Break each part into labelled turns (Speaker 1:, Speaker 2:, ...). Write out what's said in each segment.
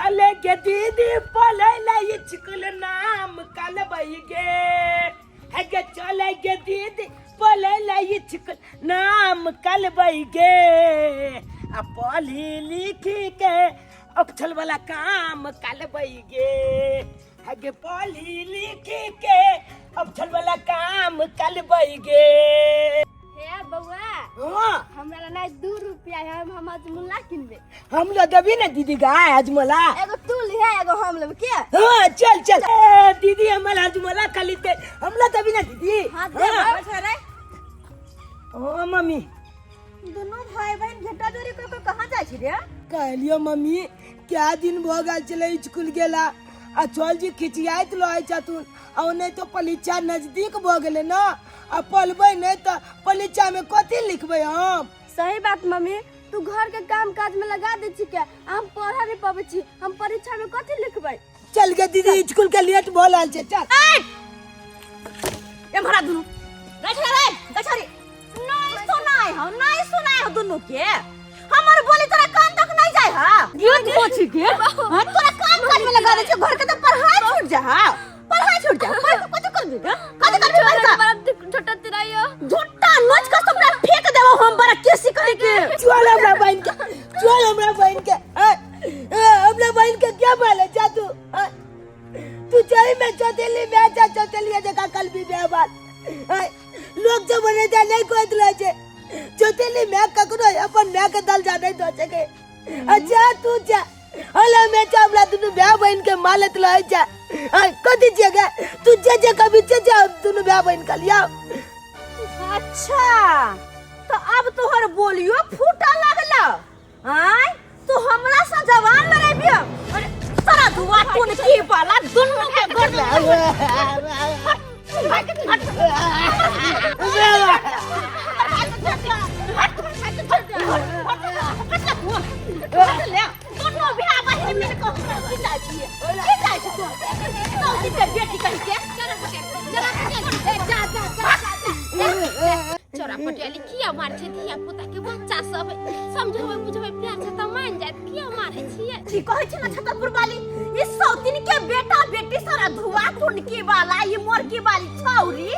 Speaker 1: चले गे दीदी पले लाई चिकल नाम कलबई गे है गे चले गे दीदी पले लाई चिकल नाम कलबई गे आ पढ़ी लिखी के अक्षर वाला काम कलबई गे है गे पढ़ी लिखी के अक्षर वाला काम कलबई गे।
Speaker 2: हे बउआ।
Speaker 1: हाँ।
Speaker 2: हमरा ला 2 रुपया है, हम अजमुल्ला किनबे।
Speaker 1: हम ला देबी ना दीदी गा अजमोला।
Speaker 2: एगो तू लिहे एगो हम लेब के।
Speaker 1: हाँ चल चल। ए, दीदी हमरा अजमोला खाली ते हम ला देबी ना दीदी।
Speaker 2: हाँ, दे,
Speaker 1: हाँ।
Speaker 2: बैठ रे।
Speaker 1: ओ मम्मी।
Speaker 2: दुनू भाई बहन घेटा जोरी कर के कहाँ जाय छी रे?
Speaker 1: कहलियो मम्मी क्या दिन भ गेल छलै स्कूल गेला आ चल जी खिचियाइत रहै छथुन आ ओने तो परीक्षा नजदीक भ गेलै ना आ पढ़बै नहि तऽ परीक्षा में कथी लिखबै हम?
Speaker 2: सही बात मम्मी, तू घर के काम काज में लगा दे छी के हम पढ़ा नहीं पाबै छी, हम परीक्षा में कथी लिखबै?
Speaker 1: चल गे दीदी स्कूल के लेट भ रहल छै चल।
Speaker 3: एम्हरा दुनू गछरा रे गछरी नहीं सुनाय हो नहीं सुनाय हो दुनू के हमर बोली तोरा कान तक नहीं जाय हा गिर पोछी के हां तोरा काम काज में लगा दे छी घर के तो पढ़ाई छूट जा हा पढ़ाई छूट जा पढ़ के कथि करबी गे कथि करबी पढ़ के?
Speaker 2: बड़ा झोटा तिराइयो
Speaker 3: झूठा नोच के सबरा फेंक देबो हम बड़ा केसी करे के।
Speaker 1: चल हमरा बहन के, चल हमरा बहन के, ए, ए, हमरा बहन के क्या बोले जा तू, ए, तू चाहे मैं चौथेली मैं जा चौथेली जगह कल भी मैं बात, ए, लोग जो बने जा नहीं कोई दिला छे चौथेली मैं ककरो अपन मैं के दल जा नहीं दो सके। अच्छा तू जा हला मैं जा हमरा दुनू भाई बहन के मालत लय जा, ए, कथी जगह तू जे जे कभी जे जे दुनू भाई बहन के लिया।
Speaker 3: अच्छा तो अब तोहर बोलियो फूटा लागला आय तू हमरा से जवान लड़ेबियो। अरे सारा धुआ टून की वाला दुनू के गर्दन
Speaker 4: चोरा पटियाली किया मार छै धिया पुता के बच्चा सब समझबै बुझबै प्यार से त मान जात किया मारे छियै?
Speaker 3: की कहै छै ना छतरपुर वाली ई सौतिन के बेटा बेटी सारा धुआ टुनकी वाला ई मोरकी वाली छौरी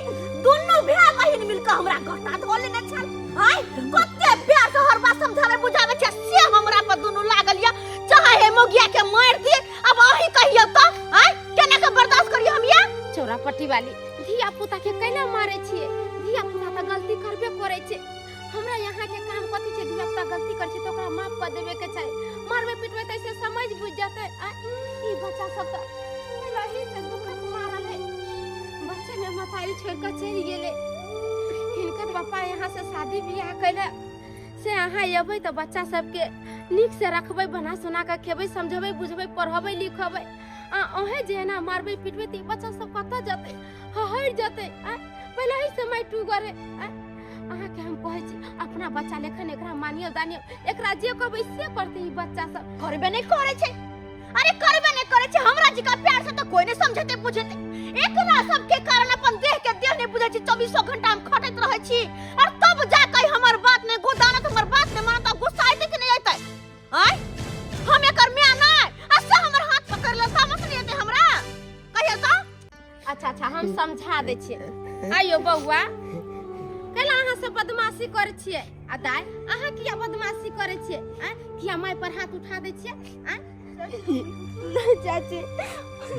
Speaker 3: दुनू भाई बहिन मिल के हमरा घटा धो लेने छल। आय कते प्यार से हर बात समझावे बुझावे छै से हमरा पर दुनू लागल या चाहे हे मोगिया के मार दे। अब अही कहियो त आय केना के बर्दाश्त करियो हम या?
Speaker 4: चोरा पट्टी वाली धिया पुता के कैला मारे छियै? धिया पुता त गलती करबे करै छै। हमरा यहाँ के काम कथी छै? धिया पुता गलती करै छै त ओकरा माफ कर देबे के चाही। मारबे पिटबे त ऐसे समझ बुझ जतै। आ ई बच्चा सब त पहिले ही से दुखक मारल है, बच्चे में महतारी छोड़ के चलि गेलै। हिनकर पापा यहाँ से शादी बियाह कैले से अहाँ अयबै त बच्चा सबके नीक से रखबै, बना सोना के खेबै, समझबै बुझबै, पढ़बै लिखबै। आ अहें जे एना मारबै पिटबै त ई बच्चा सब कतऽ जेतै? हहरि जेतै। आ पहिले ही से माय टूगर है। आ अहाँके हम कहै छी अपना बच्चा लेखन एकरा मानियो दानियो, एकरा जे कहबै से करतै ई बच्चा सब।
Speaker 3: करबे नहि करै छै। अरे करबे नहि करै छै। हमरा जी का प्यार से तो कोई नहीं समझते बुझते। एकरा सबके कारण अपन देह के देह नहीं बुझै छी। 24 घंटा हम खटैत रहै छी और तब जा के हमर बात नहीं गोदानत, हमर बात नहीं मानत, गुस्सा अयतै कि नहीं अयतै? आय हम एकर माय नहीं आ से हमर हाथ पकड़ ले समझ नहीं अयतै हमरा कहियो तो।
Speaker 4: अच्छा अच्छा हम समझा दै छियै। आइयो बौआ कैला अहाँ सब बदमाशी करै छियै? आ दाइ अहाँ किया बदमाशी करै छियै? आँय किया माय पर हाथ उठा दै छियै? आँय
Speaker 2: नहीं चाची,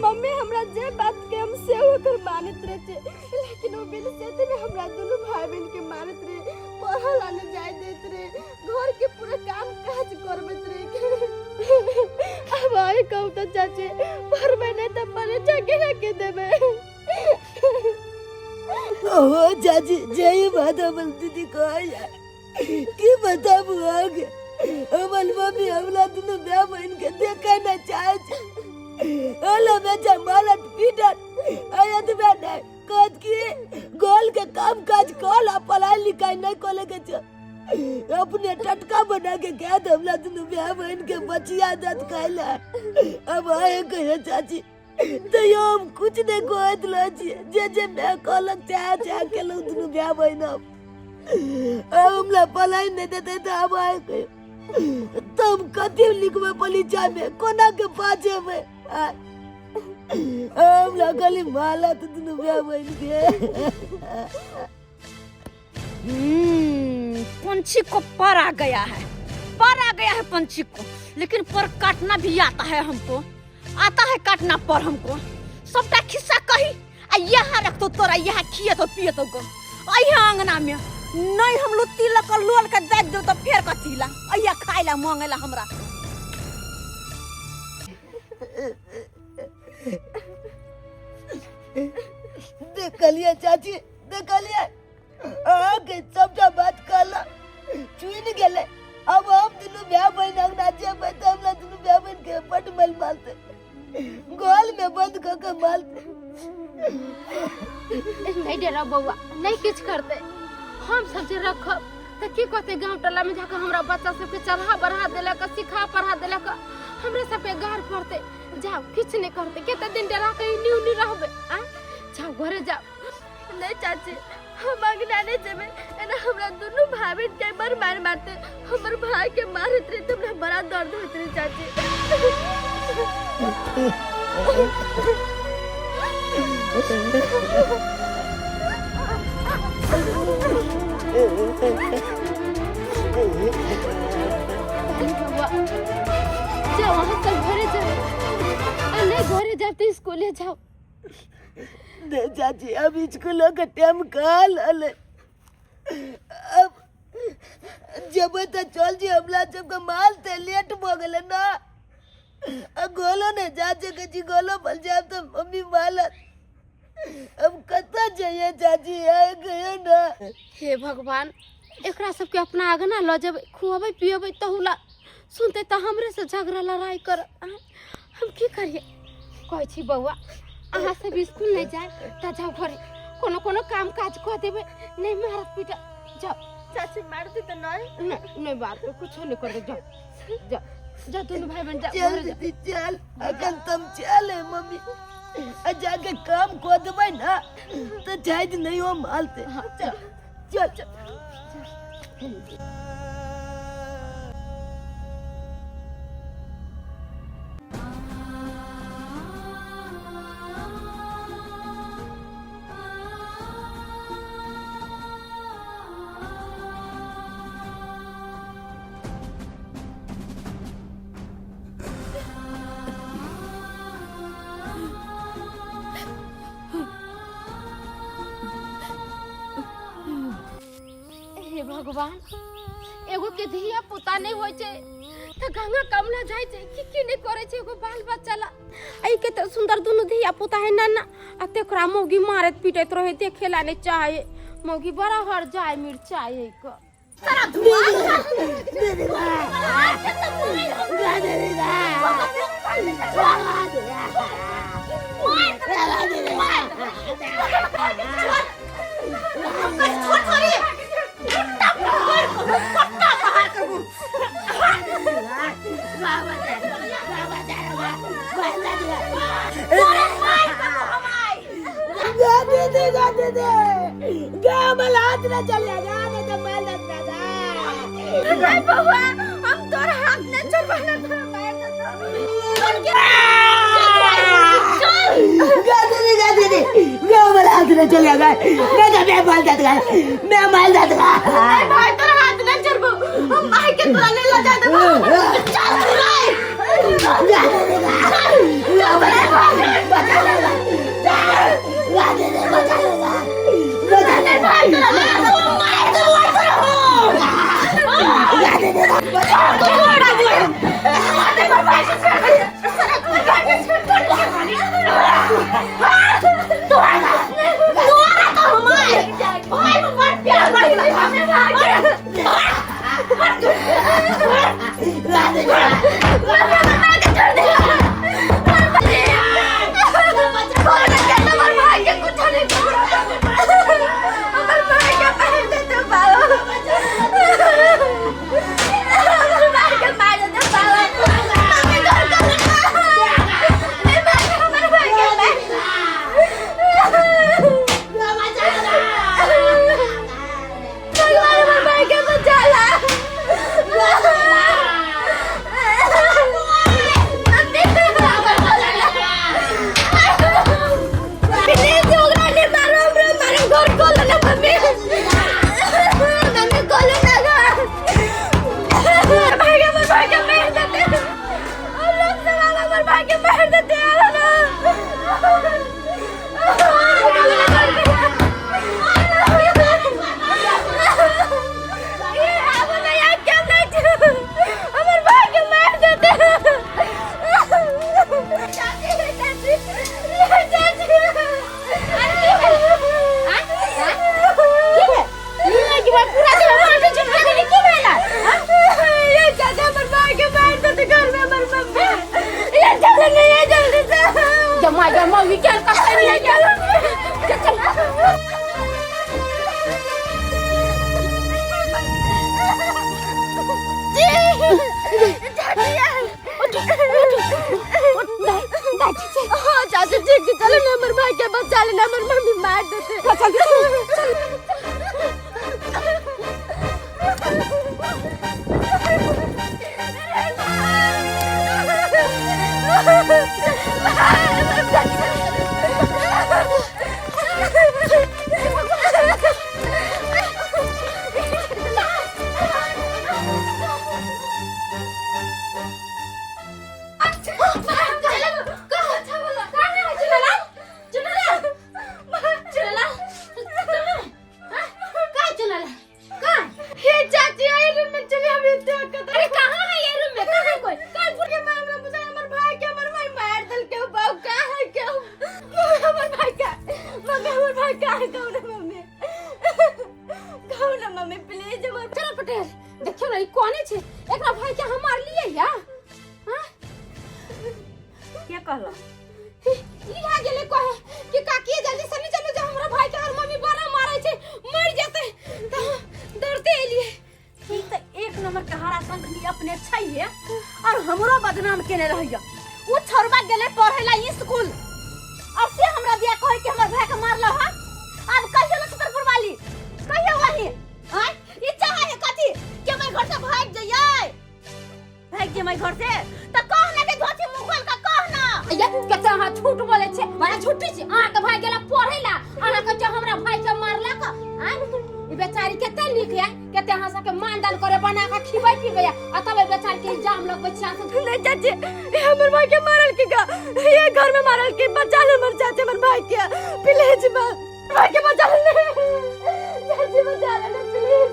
Speaker 2: मम्मी हमरा जे बात के हम से ओकर मानैत रहे छे, लेकिन ओ बिन सेते में हमरा दुनू भाई बहन के मारैत रहे, पढ़ल आने जाय देत रहे, घर के पूरा काम काज करबैत रहे। अब आए कहू तो चाची पढ़बै नहीं तो परीक्षा केना के देबै?
Speaker 1: ओहो चाची जय बात हमर दीदी कहैया की बताबू आगे हमर मम्मी हमरा दुनू भाय बहिन के देखे न चाहे छै। हलो बेचा मारत पीटत आयत बे नहीं कहत कि गोल के काम काज कल आ पढ़ाई लिखाई नहीं करे के छै। अपने टटका बना के कह दे हमरा दुनू भाय बहिन के बचिया दत खाइला। अब आए कहियो चाची तैयो हम कुछ नहीं कहत रहे छियै, जे जे मैं कहलक चाहे चाहे केलहुँ दुनू भाय बहिन। अब हमरा पढ़ाई नहीं देते तो अब आए कहियो। तब कथी लिखबै परीक्षा में कोना के पास हेबै? हमरा खाली माला तऽ दुनू भाय बहिन के।
Speaker 3: पंछी को पर आ गया है, पर आ गया है पंछी को, लेकिन पर काटना भी आता है हमको, आता है काटना पर हमको। सबटा खिस्सा कही आ यहाँ रख तो तोरा यहाँ खिए तो पिए तो गो अहिया अंगना में नहीं हम लोग तिलक और लोल के दे दो तो फेर कथी ला अहिया खाए ला मांगे ला हमरा।
Speaker 1: देखलिए चाची, देखलिए अहाँके सबटा बात कहला चुनि गेलै। अब हम दुनू भाय बहिन अंगना जेबै तऽ हमरा दुनू भाय बहिन के बड मल मारतै, गोल में बंद कऽ के मारतै।
Speaker 4: नहीं डरा बौआ, नहीं किछु करतै। हम सब जे रखब तऽ की कहतै गाँव टोला में जाके हमरा बच्चा सबके चढ़ा बढ़ा देलक, सिखा पढ़ा देलक, हमरे सबके गार पड़तै। जाओ किछु नहीं करतै, कते दिन डरा के न्यू न्यू रहबै? आ जाओ घरे जाओ।
Speaker 2: नहीं चाची, हम अंगना नहीं जेबै, एना हमरा दुनू भाई बहिन के बड़ मार मारते। हमर भाई के मारत रहे तऽ हमरा बड़ा दर्द होइत रहे चाची।
Speaker 4: बौआ जाओ अहाँ सब घरे जाओ, आ नहीं घरे जाओ तो स्कूले जाओ।
Speaker 1: नहीं चाची, अब स्कूल के टाइम काल अले, अब जब तो चल जी हमला सबके माल ते लेट भ गेलै ना, आ गोलो ने जा सकै छी, गोलो भल जायब तऽ मम्मी मालत। अब कतऽ जइए चाची, आइ कहियो ना।
Speaker 4: हे भगवान, एकरा सबके अपना आंगना लऽ जेबै, खुअबै पियबै तहुला सुनते तऽ हमरे से झगड़ा लड़ाई कर। हम की करिए? कहै छी बौआ अहाँ सब स्कूल नहीं जाए तऽ जाओ घरे, कोनो कोनो काम काज कऽ देबै, नहीं मारत पीटत। जाओ।
Speaker 2: चाची मारती तऽ नहीं?
Speaker 4: नहीं नहीं मारते, कुछो नहीं करते। जाओ जाओ जाओ दोनों भाई बहन जाओ
Speaker 1: चल
Speaker 4: घरे जाओ।
Speaker 1: दीदी चल, अखन तुम चल है मम्मी, आ जाके काम कऽ देबै ना तऽ शायद नहीं हो मालते।
Speaker 4: हाँ,
Speaker 1: चल चल चल।
Speaker 4: हे भगवान, एगो के धिया पुता नहीं होय छै त गंगा कमला जाय छै, की की नहीं करे छै एगो बाल बच्चा ला। एहि के त सुंदर दुनू धिया पुता है नाना, आ तेकरा मौगी मारत पीटैत रहे, देखेला नहीं चाहे मौगी बड़ा हर जाय मिर्चाई है क।
Speaker 1: गा दीदी, गा दीदी, गा मला हाथ ना चलिया, गा ना तो माल ना गा।
Speaker 2: नहीं बउआ, हम तोर हाथ नहीं छोड़बा ना, तोरा मार देतो।
Speaker 1: गा दीदी, गा दीदी, गा मला हाथ ना चलिया, गा मैं तो मैं माल देत गा, मैं माल देत गा।
Speaker 2: नहीं भाई, तोर हाथ नहीं छोड़बो, हम माई के तोरा नहीं ल जाय देबो। चल रे।
Speaker 1: गा दीदी, गा, गा मला बचा ले, गा गा दीदी, बचा ले, गा बचा ले
Speaker 2: भाई, तोरा मार देबो, मार देबो तोरा।
Speaker 1: गा दीदी, गा गा दीदी।
Speaker 4: मौगी के कष्ट नहीं है। चल चल।
Speaker 2: हाँ चाची ठीक है, चलो ना हमर भाई के बचा लेना, हमर मम्मी मार देते। चल चल। हे चाची आई रूम में चली, हम इतने
Speaker 4: अरे कहाँ है ये रूम में, कहाँ है कोई?
Speaker 2: कल पुर के मैं हमरा बुझाय हमर भाई के, हमर भाई मार दल के बाप का है के हमर भाई का मम्मी, हमर भाई का है? कहू ना मम्मी, कहू ना मम्मी प्लीज हमर।
Speaker 4: चलो पटेल, देखियो ना ई कोने छे, एकरा भाई के हम मारलिए या? हां
Speaker 3: के कहला?
Speaker 4: इहा गेले कहे कि काकी जल्दी से नहीं चलो, जे हमरा भाई के हर मम्मी बड़ा मारे छे, मर जेते, त दौड़ते एलिए।
Speaker 3: ई त एक नंबर के हरा संखनी अपने छैहे और हमरो बदनाम केने रहैया। उ छोरबा गेले पढ़े ला स्कूल और से हमरा दिया कहे कि हमर भाई के मारलो। हा अब कहियो ना छतरपुर वाली, कहियो वही। आय ई चाहे है कथी कि हमर घर से भाग जइयै, भाग जइयै घर से त कह ना के धोती मुंह खोल के कह ना।
Speaker 4: ये कते अहाँ झूठ बोले छे, बड़ा झूठी छे। अहाँ के भाई गेला पढ़े ला, अहाँ के जो हमरा भाई के मारला का आय ई बेचारी कते नीक है, कते अहाँ सबके मान दान करे बना के खिबै पिबै, आ तब ई बेचारी के इल्जाम लगबै छी अहाँ सब।
Speaker 2: नहीं चाची, ये हमर भाई के मारल के का, ये घर में मारल के, बचा ले हमर चाची हमर भाई के प्लीज, भाई के बचा ले चाची, बचा ले प्लीज।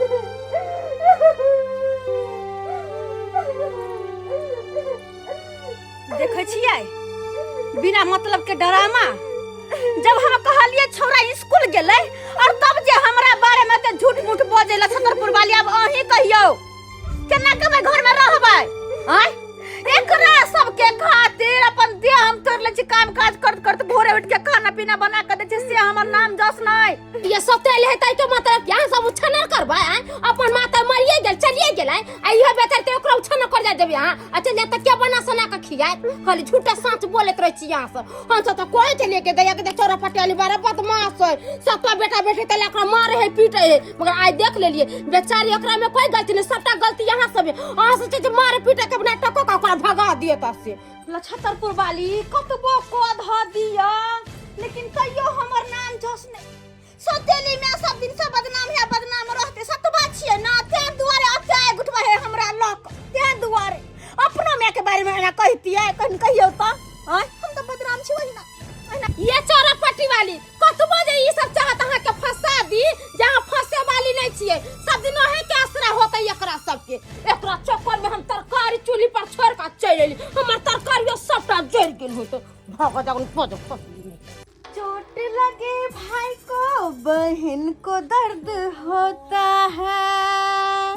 Speaker 3: देखै छियै बिना मतलब के डरामा। जब हम कहलिए छोरा स्कूल गेलै और तब जे हमरा बारे में ते झूठ मूठ बजै ला छतरपुर वाली, अब अहीं कहियौ केना के घर में रहबै? आय एकरा सबके खातिर अपन देह हम तोड़ लै छी, काम काज करत करत भोरे उठ के खाना पीना बना के दै छी, से हमर नाम जस नहीं।
Speaker 4: ये सब तेल है ताई के मतलब कि अहाँ सब उछनर करबै? आँय अपन माता मरिए गेल चलिए गेल, आँय आ इहो बेचारी ते ओकरा उछनर कर जा देबै अहाँ? आ चल जा त के बना सोना के खियाए? खाली झूठा साँच बोलैत रहै छी अहाँ सब। हम सब तऽ कहै छलियै कि दैया के देख चौरा पटियाली बड़ा बदमाश है, सबटा बेटा बेटी तले ओकरा मारे है पीटे है, मगर आइ देख लेलियै बेचारी ओकरा में कोई गलती नहीं, सबटा गलती अहाँ सब है। अहाँ सब जे मारे पीटे के नाटक कऽ के ओकरा भगा दिए त से।
Speaker 3: लछतरपुर वाली कतबो कऽ धऽ दिअ लेकिन तैयो हमर नाम जस नहीं। सौतेली में सब दिन से बदनाम है, बदनाम रहते सतबा छियै ना, तें दुआरे अते आइ गुटबा है हमरा लक, तें दुआरे अपनो माय के बारे में एना कहितियै कहीं कहियौ त आँय हम तऽ बदनाम छी ओहिना ओहिना।
Speaker 4: ये चौरा पट्टी वाली कतबो जे ई सब चाहत अहाँ के फंसा दी, जे अहाँ फंसे वाली नहीं छियै, सब दिन अहे के आसरा होतै एकरा सबके। एकरा चक्कर में हम तरकारी चूल्ही पर छोड़ के चलि एली, हमर तरकारियो सबटा जरि गेल होतै। भग जागन पद फसली।
Speaker 2: चोट लगे भाई को बहन को दर्द होता है,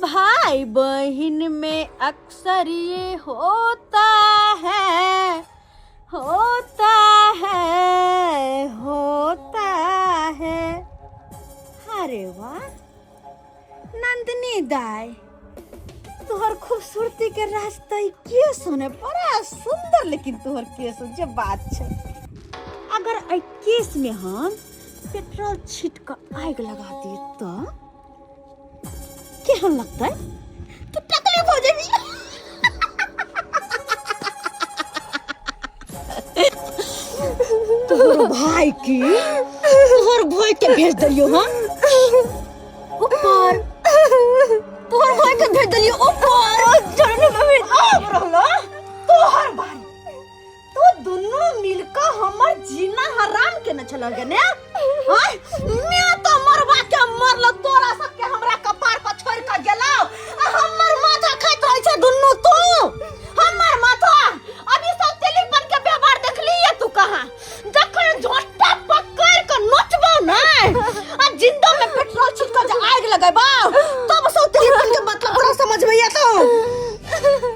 Speaker 2: भाई बहन में अक्सर ये होता है, होता है, होता है। अरे वाह नंदिनी दाई, तोहर खूबसूरती के राज तो ई केस होने बड़ा सुंदर, लेकिन तोहर केस जे बात छै, अगर एहि केस में हम पेट्रोल छीट के आगि लगा दिए तो केहन लगतै? तू टकली भऽ जेबी।
Speaker 3: तोहर भाई की, तोहर भाई के भेज दियो हम ऊपर, तोहर भाई के भेज दियो ऊपर।
Speaker 2: चलो मम्मी।
Speaker 3: आब रहलो तोहर भाई, तो दुनू मिलकर हमर जीना हराम केने छल गे ने। आय मैं तो मरवा के मरल, तोरा सबके हमरा कपार पर छोड़ के गेलौ आ हमर माथा खाइत रहै छै दुनू। तू हमर माथा अभी सब तेलीपन के व्यवहार देखली है तू कहाँ? जखन झोंटा पकड़ के नोचबो नै आ जिंदा में पेट्रोल छिट के जे आगि लगेबो तब सब तेलीपन के मतलब तोरा समझ में एतौ।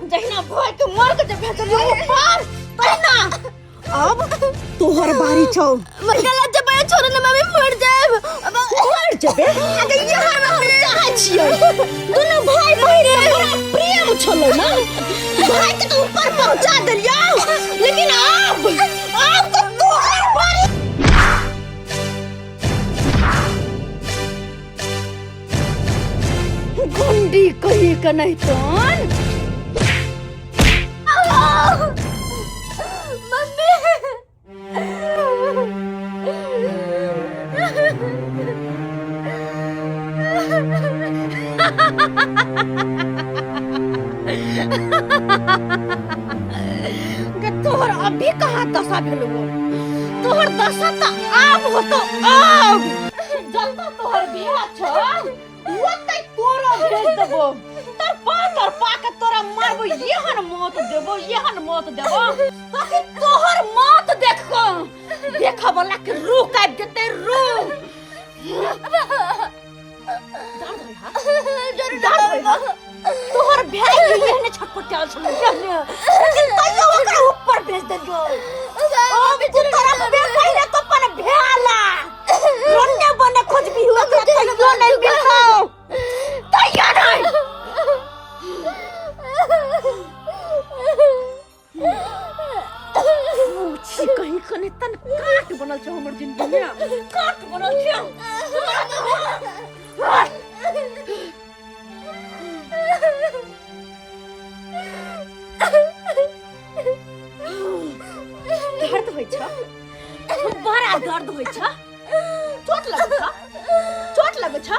Speaker 3: जहिना भाई के मर के जे भेजलियौ ऊपर तहिना अब
Speaker 1: तोहर बारी छौ।
Speaker 2: मर गला जब छोड़ ना मम्मी, मर जाएब।
Speaker 1: मर जेबे अगे यहाँ हम चाहै छियै। दुनू भाई बहिन के बड़ा प्रेम छलै ना, भाई के तो ऊपर पहुंचा देलियौ, लेकिन अब अब तो तोहर बारी। गुंडी कही के नहीं तन।
Speaker 2: मम्मी,
Speaker 3: गे तोहर अभी कहाँ दशा भेलौ? तोहर दशा तऽ आब होतो, आब जतऽ तोहर बियाह छौ ओतै तोरो भेज देबो। तड़पा तड़पा के तोरा मारबो, एहन मौत देबो, एहन मौत देबो ताकि तोहर मौत देख कऽ देखऽ वाला के रूह काटि जेतै, रूह। दर्द होइ हा, दर्द होइ हा। तोहर भाय के एहने छटपटायल छलै एहने, लेकिन तैयो ओकरा ऊपर भेज देलियौ। अब तू तोरा पहिले तो अपन भेला रोने बने खोजबी, ओकरा तैयो नहीं मिलतौ, तैयो नहीं। छी कहीं कने तन काट बनल छौ हमर जिंदगी में, काट बनल छौ। दर्द होइ छ, बड़ा दर्द होइ छ, चोट लगै छ, चोट लगै छ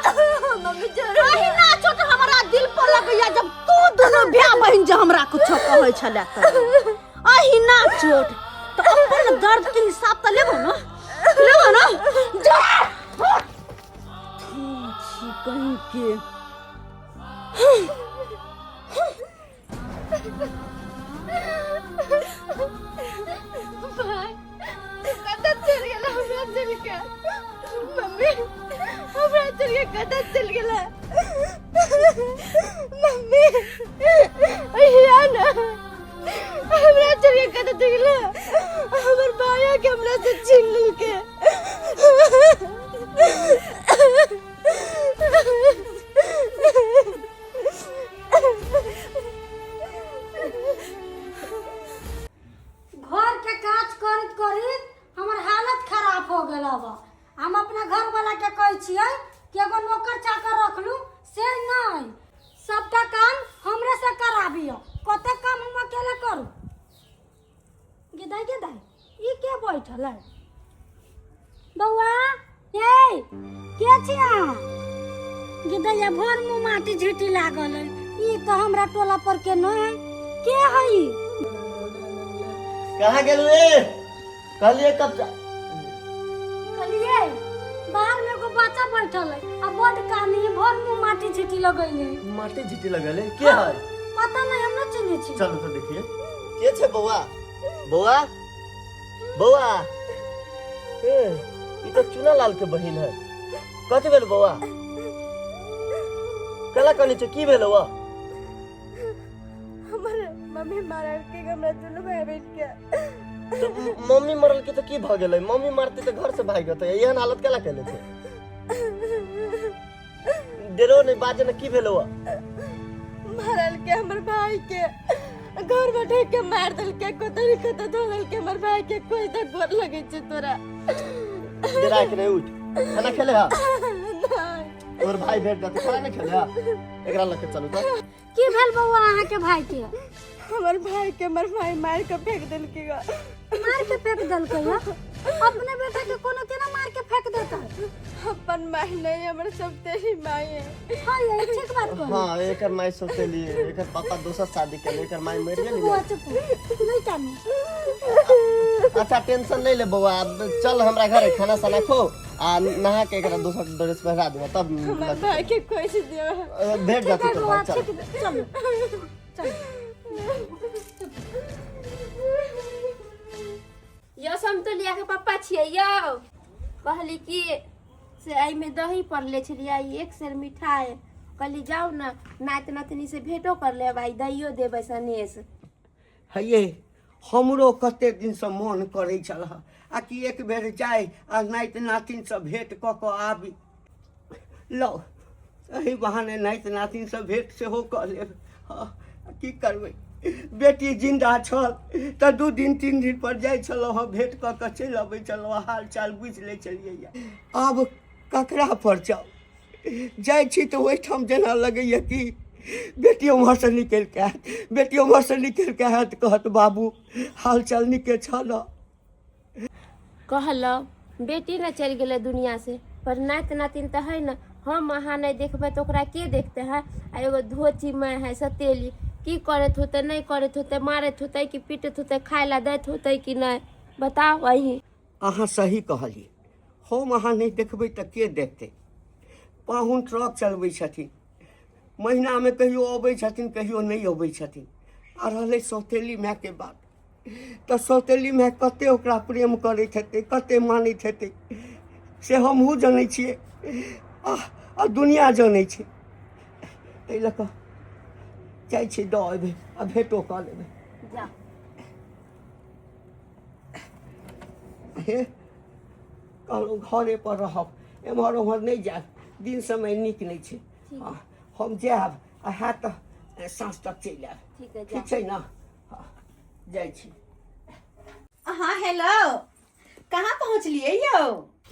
Speaker 2: मम्मी जरूर।
Speaker 3: अहिना चोट हमरा दिल पर लगैया जब तू दुनू भाय बहिन जे हमरा कुछो कहै छलै तऽ अहिना चोट। तऽ अपन दर्द के हिसाब तऽ लेबो ना, लेबो ना। जा छी कहीं के।
Speaker 2: भाई, तू कतऽ चलि गेला हमरा चलि के? मम्मी, हमरा चलि के कतऽ चलि गेला? मम्मी, अहिया ना हमरा चलि के कतऽ चलि गेला? हमर भाइया के हमरा से छीन लेलकै।
Speaker 5: घर के काज करैत करैत हमर हालत खराब हो गेल। अब हम अपना घर वाला के कहै छियै कि एगो नौकर चाकर रख लू, से नहीं, सबटा काम हमरे से कराबियो। कते काम हम अकेले करू? गेदाई, गेदाई, ई के बैठल है? बौआ ये के छी अहाँ? गेदैया, भर मुँह माटी झीटी लागल है। ई तो हमरा टोला पर के नहीं है, के है ई?
Speaker 6: कहाँ गेलू रे? कहलिए कब
Speaker 5: कहलिए बाहर में एगो बच्चा बैठल है आ बड कानी, भर मुँह माटी झीटी लगैले।
Speaker 6: माटी झीटी लगल है? के है?
Speaker 5: पता नहीं, हम न चिन्है छी।
Speaker 6: चलो तो देखिए के छे। बौआ, बौआ, बौआ, ए ई तो चुना लाल के बहिन है। कथी भेल बौआ? कला कनी छे, की भेल बौआ?
Speaker 2: हमर मम्मी मारल के हमरा दुनू भाई बहन के।
Speaker 6: तो मम्मी मरल के तो की भ गेलै? मम्मी मारते तो घर से भाग जेतै? एहन हालत केला केले छे? डेरो नहीं, बाजे ने, की भेल बौआ?
Speaker 2: मारल के हमर भाई के घर में ढक के मार देलके, कतौ नहीं कतौ धो देलके हमर भाई के। कोई तक गोर लगे छै तोरा।
Speaker 6: डरा के नहीं, उठ, खाना खेले हा?
Speaker 2: नहीं।
Speaker 6: तोर भाई भेट जाते, खाना नहीं खेले हा? एकरा लग के चलू तो।
Speaker 5: की भेल बौआ अहाँ के भाई के?
Speaker 2: हमर भाई के हमर भाई मार के फेंक देलके ग।
Speaker 5: मार के फेंक देलकै है? अपने बेटा के कोनो केना मार के फेंक देतै?
Speaker 2: अपन माई नहीं, हमर सब तेरी माई है।
Speaker 5: हाँ, ये ठीक बात कहली।
Speaker 6: हाँ, एकर माई सोचेली, एकर पापा दोसर शादी केले, एकर माई मरि
Speaker 5: चुप
Speaker 6: गेली।
Speaker 5: बौआ, चुप, नहीं कानू।
Speaker 6: अच्छा, टेंशन नहीं ले बौआ, अब चल हमरा घरे, खाना साना खो आ नहा के एकरा दोसर ड्रेस पहिरा देबो तब।
Speaker 2: हमर भाई के खोज दियो।
Speaker 6: भेट
Speaker 5: ठीक
Speaker 6: जाते
Speaker 5: है
Speaker 6: तो
Speaker 5: बौआ।
Speaker 6: भाई चल।
Speaker 5: ठीक है, चलो चलो।
Speaker 4: यौ समतुलिया के पप्पा छियै यौ। कहली कि से एहिमे दही पड़ले छलियै, एक सेर मिठाई। कहली जाउ ने नाति नतनी से भेंटो कर लेब, आइ दैयो देबै सनेस।
Speaker 7: हये, हमरो कते दिनसँ मोन करै छल आ कि एक बेर जाइ आ नाति नातिनसँ भेँट कऽ कऽ आबी। लौ, एहि बहाने नाति नातिनसँ भेँट सेहो कऽ लेब। हँ, की करबै, बेटी जिन्दा छल तऽ 2 दिन 3 दिन पर जाइ छलहुँ हँ, भेँट कऽ कऽ चलि अबै छलहुँ, हाल चाल बुझि लै छलियै। आब ककरा पर जाउ? जाइ छी तऽ ओहिठाम जेना लगैए कि बेटी ओम्हरसँ निकलि कऽ आयत, बेटी ओम्हरसँ निकलि कऽ आयत, कहत बाबू हाल चाल नीके छल?
Speaker 4: कहलहुँ बेटी ने चलि गेलै दुनिया से, पर नाति नातिन तऽ है ने। हम अहाँ नहि देखबै तऽ ओकरा के देखते है? आ एगो धोची माय है सतेली, की करैत होतै नहि करैत होतै, मारैत होतै कि पीटैत होतै, खाय लए दैत होतै कि नहि, बताउ अहीं।
Speaker 7: अहाँ सही कहलियै, हम अहाँ नहि देखबै तऽ के देखतै? पाहुन ट्रक चलबै छथिन, महीनामे कहियो अबै छथिन, कहियो नहि अबै छथिन। आ रहलै सौतेली मायके बात, तऽ सौतेली माय कते ओकरा प्रेम करैत हेतै, कते मानैत हेतै, से हमहूँ जनै छियै आ आ दुनिया जनै छै। ताहि लऽ कऽ जाइ छी, दऽ अयबै आ भेँटो कऽ लेबै।
Speaker 4: जा।
Speaker 7: हे, कहलहुँ घरे पर रहब, एम्हर ओम्हर नहि जायब, दिन समय नीक नहि छै। हँ, हम जायब आ हैत तऽ साँझ तक चलि आयब।
Speaker 4: ठीक है।
Speaker 7: ठीक छै ने? हँ, जाइ छी।
Speaker 2: हाँ हेलो, कहाँ पहुँचलियै यौ?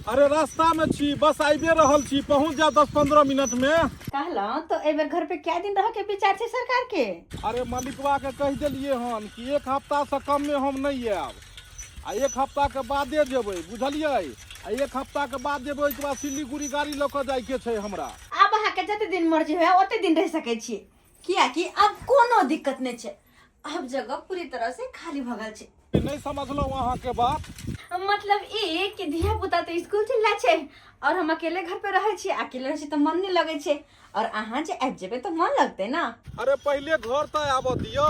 Speaker 8: अरे रास्ता में छी, बस आबि रहल छी, पहुंच जायब 10-15 मिनट में।
Speaker 2: कहलहुँ तो एहि बेर घर पे क्या दिन रह के विचार छै सरकार के?
Speaker 8: अरे मालिकवा के कहि देलियै हन कि एक हफ्ता से कम में हम नहीं आयब, आ एक हफ्ता के बादे जेबै, बुझलियै? आ एक हफ्ता के बाद जेबै, ओहिके बाद सिलीगुड़ी गाड़ी लऽ कऽ जाइके छै हमरा।
Speaker 2: आब अहाँके जते दिन मर्जी हुए ओते दिन रहि सकै छी, कियाकि आब कोनो दिक्कत नहि छै, आब जगह पूरी तरह से खाली भऽ गेल छै।
Speaker 8: नहीं समझलहुँ अहाँके बात।
Speaker 2: मतलब ई कि धिया पुता तऽ स्कूल चलि जाइ छै और हम अकेले घर पे रहै छी, अकेले रहै छी तऽ मन नहि लगै छै, और अहाँ जे आबि जेबै तऽ मन लगतै ना।
Speaker 8: अरे पहिले घर तऽ आबऽ दिअ।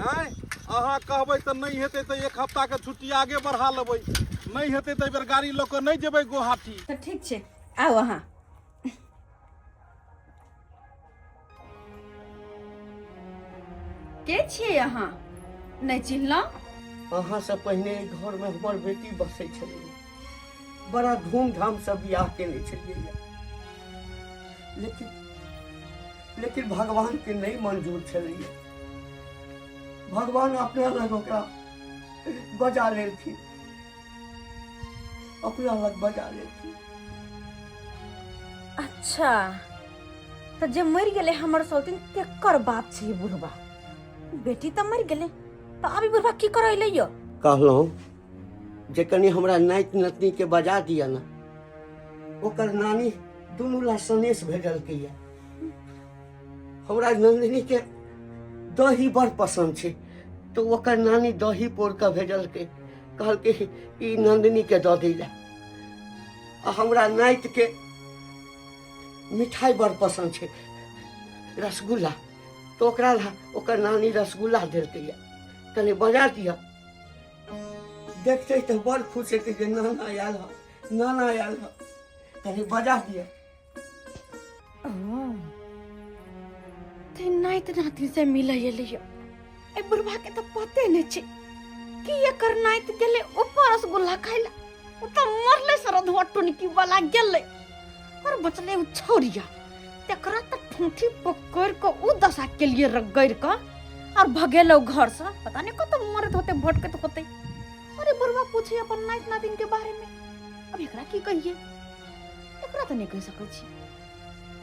Speaker 8: आँय, अहाँ कहबै तऽ नहि हेतै तऽ एक हफ्ताके छुट्टी आगे बढ़ा लेबै, नहि हेतै तऽ एहिबेर गाड़ी लऽ कऽ नहि जेबै गुवाहाटी।
Speaker 2: तऽ ठीक छै, आउ अहाँ। के छियै अहाँ? नहि चिन्हलहुँ।
Speaker 7: अहाँसँ पहिने एहि घरमे हमर बेटी बसै छलै, बड़ा धूमधामसँ बियाह केने छलियै, लेकिन लेकिन भगवानके नहि मंजूर छलैए। भगवान अपना लग ओकरा बजा लेलखिन, अपना लग बजा लेलखिन।
Speaker 2: अच्छा, तऽ जे मरि गेलै हमर सौतिन तेकर बाप छै ई बुढ़बा। बेटी तऽ मरि गेलै, तऽ आब ई बुढ़बा की करऽ एलै यौ?
Speaker 7: कहलहुँ जे कनि हमरा नाति नतनीके बजा दिअ ने। ओकर नानी दुनू ला सनेश भेजलकैए। हमरा नंदिनीके दही बड़ पसन्द छै, तऽ ओकर नानी दही पौर कऽ भेजलकै, कहलकै ई नंदिनीके दऽ दै लए। आ हमरा नातिके मिठाइ बड़ पसन्द छै, रसगुल्ला, तऽ ओकरा ला ओकर नानी रसगुल्ला देलकैए। कनि बजा दिअ, देखतै तऽ बड़ खुश हेतै जे नाना आयल हँ, नाना आयल हँ। कनि बजा दिअ।
Speaker 2: ते नाति नातिन से मिलै एलियै, ए बुढ़बा के तऽ पते नहि छै कि एकर नाति गेलै ऊपर रसगुल्ला खाइ लए, ओ तऽ मरलै सरधुआ टुनकी वाला गेलै और बचलै ओ छौरिया, तकरा तऽ ठूठी पकड़ि कऽ ओ दशा केलियै रगड़ि कऽ और भगेलौ घर से, पता नहि कतऽ मरैत होतै भटकैत होतै। अरे बुढ़बा पूछे अपन नाति नातिन के बारे में, अब एकरा की कहिए? एकरा तऽ नहि कहि सकै छी,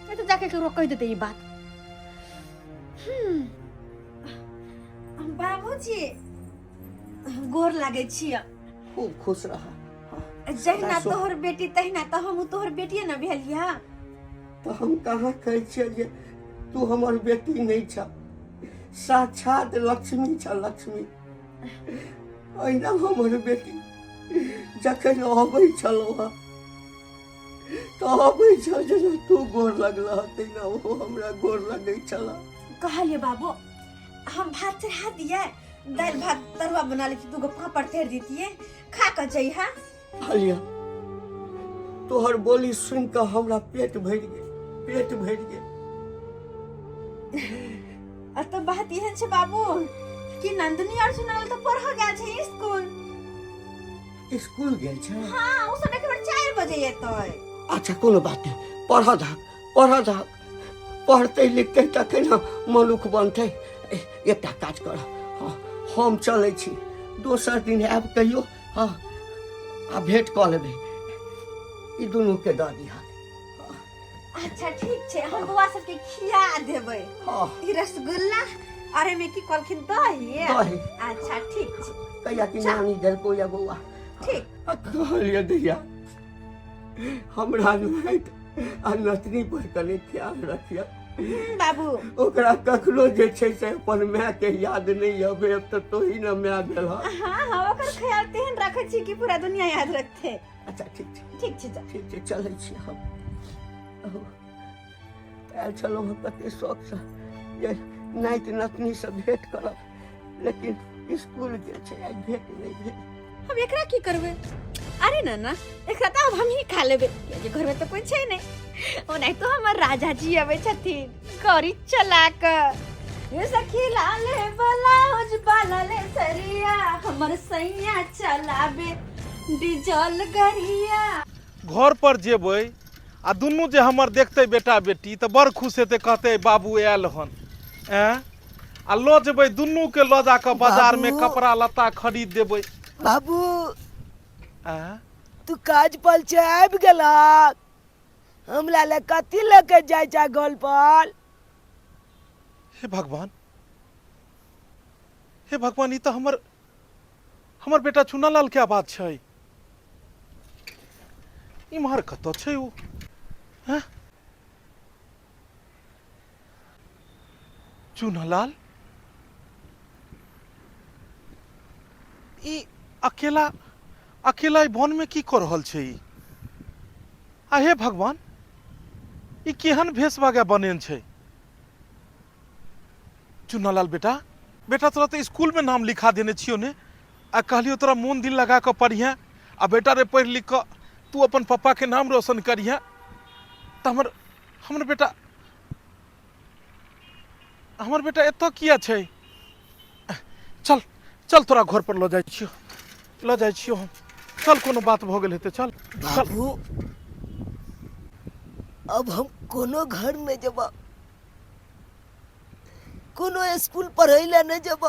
Speaker 2: नहीं तऽ जाके केकरो कहि देतै ई बात। बाबूजी गोर लागै छी।
Speaker 7: खूब खुश रह।
Speaker 2: जहिना तोहर बेटी तहिना तऽ हमहूँ तोहर बेटिए ने भेलियै।
Speaker 7: तऽ हम कहाँ कहै छियै जे तू हमर बेटी नहि छ, साक्षात लक्ष्मी छ, लक्ष्मी। अहिना हमर बेटी जखन अबै छलहुँ हँ तऽ अबै छल जेना तू गोर लगलह तहिना ओहो हमरा गोर लगै छल।
Speaker 2: कहलियै बाबू हम भात चढ़ा दियै, दालि भात तरुआ बना लेती, दूगो पापड़ तैर दितियै, खा कऽ जइहा।
Speaker 7: कहलियै तोहर बोली सुनि कऽ हमरा पेट भरि गेल, पेट भरि गेल।
Speaker 2: आ तऽ बात एहन छै बाबू कि नंदनी और सुनाल तऽ पढ़ऽ गेल छै स्कूल।
Speaker 7: स्कूल गेल छै?
Speaker 3: हाँ, ओ सब एक बेर 4 बजे एतै।
Speaker 7: अच्छा कोनो बात नहि, पढ़ऽ दहक, पढ़ऽ दहक, पढ़तै लिखतै तखन ने मनुख बनतै। एकटा काज कर, हँ हम चलै छी, दोसर दिन आयब कहियो, हँ आ भेंट कऽ लेबै, ई दुनूके दऽ दिहक।
Speaker 3: अच्छा ठीक छै, हम बौआ सबके खिया देबै।
Speaker 7: हँ।
Speaker 3: ई रसगुल्ला और एहिमे की कहलखिन, दही?
Speaker 7: दही।
Speaker 3: अच्छा ठीक छै।
Speaker 7: कहिया कि नानी देलको या बौआ।
Speaker 3: ठीक।
Speaker 7: आ कहलियै दैया हमरा नाति आ नतनी पर कनि ख्याल रखिया।
Speaker 3: बाबू।
Speaker 7: ओकरा कखनो जे छै से अपन माय के याद नहि अबे, अब तऽ तोही ने माय भेल।
Speaker 3: हाँ हाँ, ओकर ख्याल तेहन रखै छी कि पूरा दुनिया याद रखते।
Speaker 7: अच्छा ठीक छै।
Speaker 3: ठीक छै, जा।
Speaker 7: ठीक छै, चलै छी हम। आयल छलहुँ हँ कते शौकसँ जे नाति नतनीसँ भेंट करब, लेकिन स्कूल गेल छै, आइ भेंट नहि भेल।
Speaker 3: हम एकरा की करबै? अरे ना ना, एकरा तऽ आब हमही खा लेबै, कियाकि घरमे तऽ कोइ छै नहि। ओनाहितो हमर राजा जी अबै छथिन गाड़ी चला कऽ। ये सखी लाले ब्लाउज बाला ले सरिया, हमर सैया चलाबे डीजल गरिया।
Speaker 8: घर पर जेबै आ दुनू जे हमर देखतै बेटा बेटी तऽ बड़ खुश हेतै, कहतै बाबू आयल हन। एँ आ लऽ जेबै दुनूके, लऽ जाकऽ बाजारमे
Speaker 1: बाबू।
Speaker 8: कपड़ा लत्ता खरीद देबै।
Speaker 1: बाबू।
Speaker 8: आँ?
Speaker 1: तू काज पर से आबि गेलह, हमरा लए कथी लऽ के जाइ छै घर पर?
Speaker 8: हे भगवान, हे भगवान, ई तऽ हमर हमर बेटा चुनालाल के आवाज छै। इम्हर कतऽ छै ओ? हैं? चुनालाल ई अकेला अकेला ई वन में की कऽ रहल छै ई? आ हे भगवान, ई केहन भेष भागा बनेन छै? चुनालाल बेटा, बेटा तोरा तऽ स्कूल में नाम लिखा देने छियौ ने, आ कहलियौ तोरा मोन दिल लगा कऽ पढ़िहें, आ बेटा रे पढ़ि लिख कऽ तू अपन पप्पा के नाम रोशन करिहें, तऽ हमर हमर बेटा, हमर बेटा एतऽ किया छै? चल चल, तोरा घर पर लऽ जाइ छियौ, लऽ जाइ छियौ हम, चल। कोनो बात भऽ गेल हेतै, चल चल।
Speaker 1: बाबू, अब हम कोनो घर नहीं जब, कोनो स्कूल पढ़ै लए नहीं जब।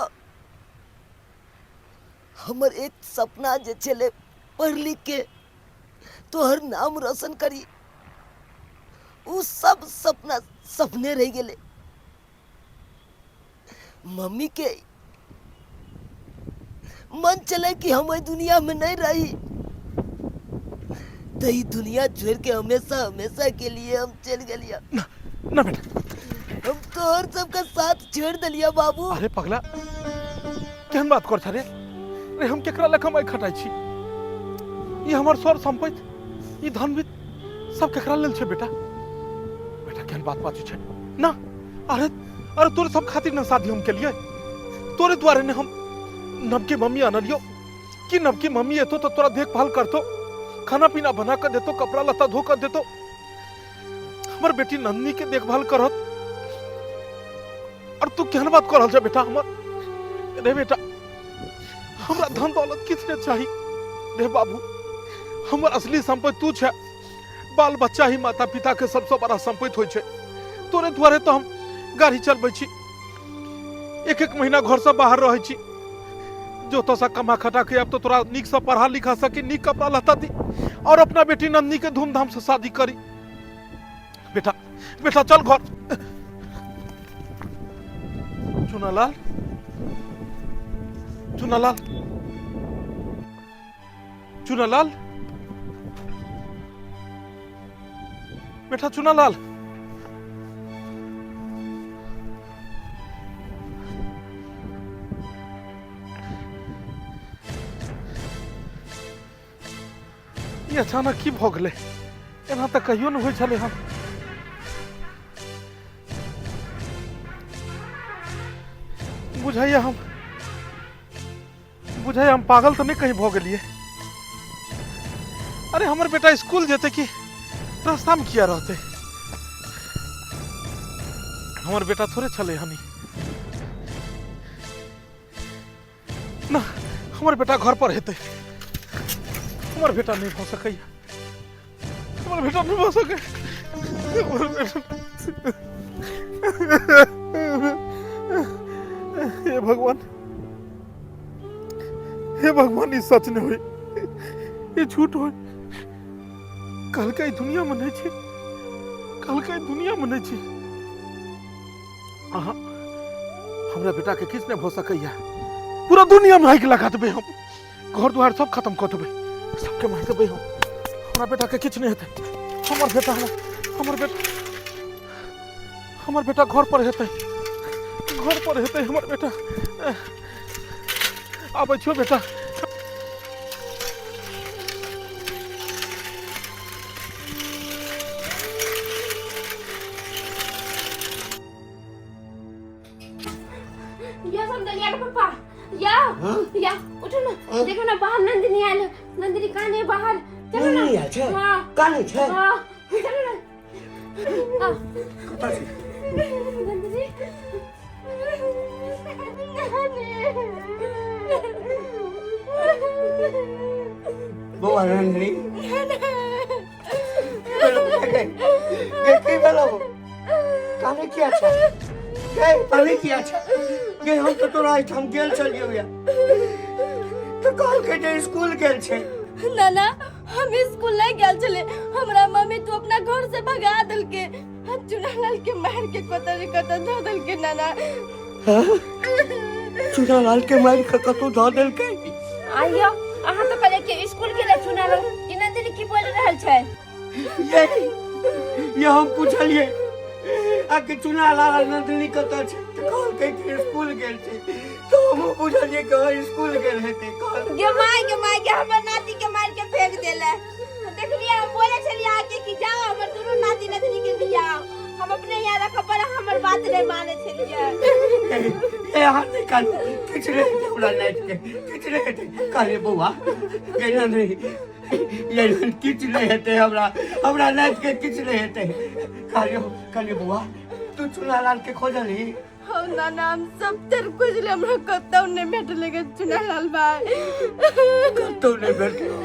Speaker 1: हमर एक सपना जे छलै पढ़ लिख के तोहर नाम रोशन करी, उ सब सपना सपने रह गेलै। मम्मी के मन चले कि हम एहि दुनिया में नहीं रही, तो ई दुनिया छोड़ के हमेशा हमेशा के लिए हम चल गेलिया।
Speaker 8: ना ना बेटा।
Speaker 1: हम तोहर सबका साथ छोड़ दिलिया बाबू।
Speaker 8: अरे पगला, केहन बात कर रे रे? हम केकरा लए कमाइ खटाइ छी? ई हमर सर संपत्ति, ई धन भी सब केकरा लेल छै बेटा? बेटा, केहन बात बाजै छै ना? अरे अरे, तोरे सब खातिर ना शादी हम केलिए, तोरे द्वारे ने हम नवकी मम्मी आनलियो कि नवकी मम्मी एतो तो तोरा देखभाल करतो, खाना पीना बना कर देतो, कपड़ा लत्ता धो कर देतो, हमर बेटी नंदनी के देखभाल करत, और तू केहन बात कर रहल छै बेटा हमर? रे बेटा, हमरा धन दौलत किछु नहि चाही रे बाबू, हमर असली संपत्ति तू छै। बाल बच्चा ही माता पिता के सबसे बड़ा संपत्ति होइ छै। तोरे दुआरे तो हम गाड़ी चलबै छी, एक एक महीना घर से बाहर रहै छी, जो तो सा कमा खटा के आब तो तोरा नीक से पढ़ा लिखा सकी, नीक कपड़ा लत्ता दी और अपना बेटी नंदनी के धूमधाम से शादी करी। बेटा बेटा, चल घर। चुनालाल, चुनालाल, चुनालाल बेटा, चुनालाल। ई अचानक की भऽ गेलै? एना तऽ कहियो नहि होइ छलै हन। बुझाइया हम, बुझाइया हम पागल तऽ नहि कहीं भऽ गेलियै? अरे, हमर बेटा स्कूल जेतै कि रास्तामे किया रहतै? हमर बेटा थोड़े छलै हन ई। ना, हमर बेटा घर पर हेतै। हमर बेटा नहि भऽ सकैए, हमर बेटा नहि भऽ सकैए, हमर बेटा। हे भगवान, हे भगवान, ई सच नहि होय, ई झूठ होय। कहलकै दुनिया में नहीं छै, कहलकै दुनिया में नहीं छै। अहाँ हमरा बेटा के किछु नहि भऽ सकैया। पूरा दुनिया में आगि लगा देबै हम, घर दुआर सब खत्म कऽ देबै, सबके मारि देबै हम। हमरा बेटा के किछु नहि हेतै। हमर बेटा, हमर बेटा, हमर बेटा घर पर हेतै, घर पर हेतै हमर बेटा। आबै छियौ बेटा।
Speaker 4: या समदलिया के पप्पा, या या उठो ना, देखो ना बाहर नंदिनी आयल। नंदिनी काने बाहर, चलो ना।
Speaker 7: नंदिनी आयल छै?
Speaker 4: हाँ।
Speaker 7: काने छै?
Speaker 4: हाँ, चलो ना। आ,
Speaker 7: कतऽ छै?
Speaker 4: नंदिनी।
Speaker 7: बौआ नंदिनी, की भेलौ? गे, गे, की भेलौ? काने किया छै गे? काने किया छै गे? हम तऽ तोरा एहिठाम गेल छलियौ या तऽ कहलकै जे स्कूल गेल छै।
Speaker 2: नाना, हम स्कूल नहीं गेल छले। हमरा मम्मी तू अपना घर से भगा देलके, चुनालाल के मार के कतऽ ने कतऽ धऽ देलके नाना।
Speaker 7: चुनालाल के मारि कऽ कतौ धऽ देलकै?
Speaker 4: आइयो अहाँ तऽ कहलियै कि स्कूल गेलै चुनालाल, ई नंदिनी की बोलि रहल छै?
Speaker 7: ये ये हम पुछलियै आ कि चुनालाल आ नंदिनी कतऽ छै, तऽ कहलकै कि स्कूल गेल छै, तऽ हमहूँ बुझलियै कि हँ स्कूल गेल हेतै। कहल
Speaker 2: गे माय, गे माय गे, हमर नाती के मार के फेंक देले। देखलियै, हम बोले छलियै अहाँके कि जाओ हमर दुनू नाती नतनी के लियाओ, हम अपने यहाँ रखब, पर अहाँ हमर बात नहि मानै छलियै।
Speaker 7: ए अहाँ नहि कानू, किछु नहि हेतै हमरा नाति के, किछु नहि हेतै। कहलियै बौआ गे नंदिनी, ये किछु नहि हेतै हमरा, हमरा नाति के किछु नहि हेतै। कहलियै, कहलियै बौआ, तू चुनालाल के खोजलही?
Speaker 2: हौ नाना, हम सब तर खोजले, हमरा कतौ नहि भेटलै गे चुनालाल भाई।
Speaker 7: कतौ नहि भेटलो?